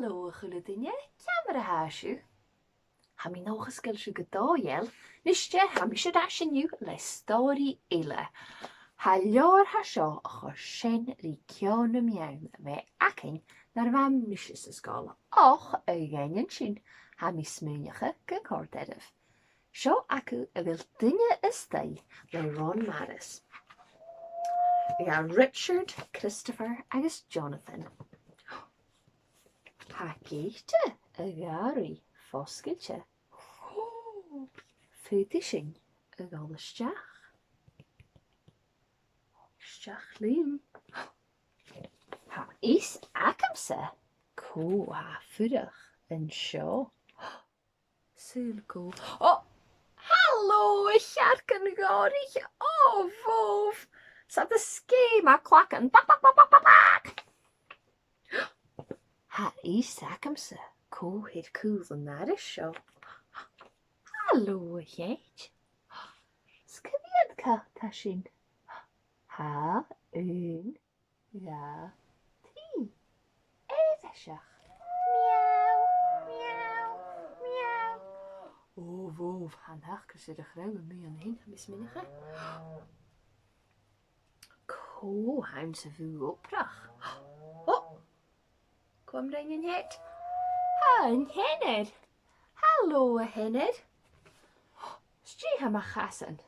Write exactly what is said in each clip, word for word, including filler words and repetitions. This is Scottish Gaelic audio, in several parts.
Halò a h-uile duine, ciamar a tha sibh? Tha mi an dòchas gu bheil sibh gu dòigheil. Nise, tha mise air ais an-diugh le stòiridh eile. Tha an leabhar a tha seo a' cur sinn ri ceò nam beann a bh' againn nuair a bha mise san sgoil. Ach a dh'aindeoin sin, tha mi a' smaoineachadh gun còrd e ribh. Seo agaibh A Bheil Duine a-Staigh le Ron Maris. Aig Richard, Christopher agus Jonathan. Tha geata a' ghàrraidh fosgailte. Faodaidh sinn a dhol a-steach. A-steach leinn. Tha fhios agamsa cò tha a' fuireach an seo. Saoil cò. Ò! Halò, a chearcan ghòrach! Ò, bhobh! 'S iad a' sgèamhail clachan. Bac, bac, bac, bac, bac, bac! Tha fhios agamsa cò tha air cùl an dorais seo. Halò, a chait! 'S cò mheud cat a tha sin? Tha aon, dhà, trì. Èibhinn. Miau, miau, miau. Ò, bhobh, tha an t-acras air a chrodh am meadhan fhèin, tha mi a' smaoineachadh. Cò th' anns a' bhùth-obrach? Ò! Cò am rinn an t-ait? Tha an t-seanair. Halò, a sheanair. 'S dè tha mu chasan?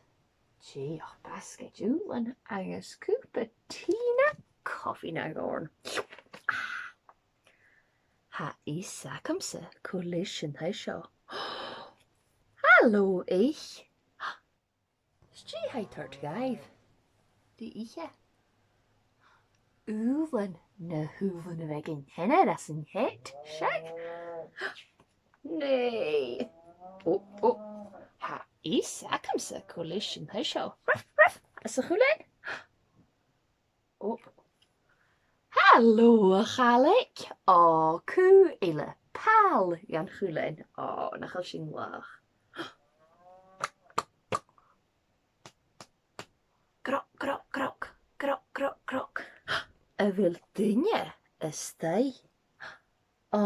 Dè ach basgaid ùbhlan agus cupa tì no cofaidh no dhòrn. Ah. Tha fhios agamsa cò leis an taigh seo. Halò, eich. 'S dè tha i a' toirt dhaibh? Dè ith e? Ùbhlan na h-ùbhlan a bh' aig an t-seanair às an t-seat, seadh? Nì. Ò, ò. Tha fhios agamsa cò leis an taigh seo. Ruff, ruff. Às a' chuilean. Ò. Halò, a chaileig. Ò, cù eile. Pal dhan chuilean. Ò, nach eil sin math. Groc, groc, groc. Groc, groc, groc. A bheil duine a-staigh? Ò,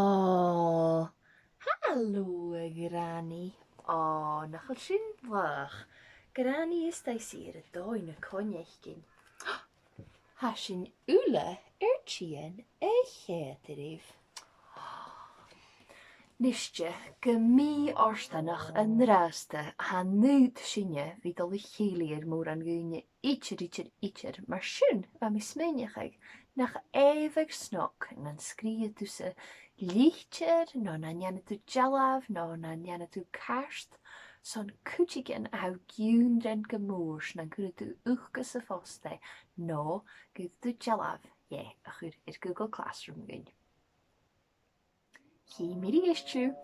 halò, a Ghranaidh. Ò, nach eil sin math. Granaidh a-staigh 's i air a dòigh na coin fhaicinn. Tha sinn uile air tighinn a cheum dhut. Nise, gu mì-fhortanach an-dràsta, tha an aon duine a bhith a' dol a chèilidh air mòran dhaoine idir, idir, idir. Mar sin, bha mi a' smaoineachadh, nach èigheach snog nan sgrìobhadh tusa litir, no nan dèanadh tu dealbh, no nan dèanadh tu cairt, son cuideigin a tha thu ag ionndrainn gu mòr 's nan cuireadh tu thuca sa phost e, no gheibheadh tu dealbh dheth a chur air Google Classroom dhuinn. Chì mi a-rithist sibh.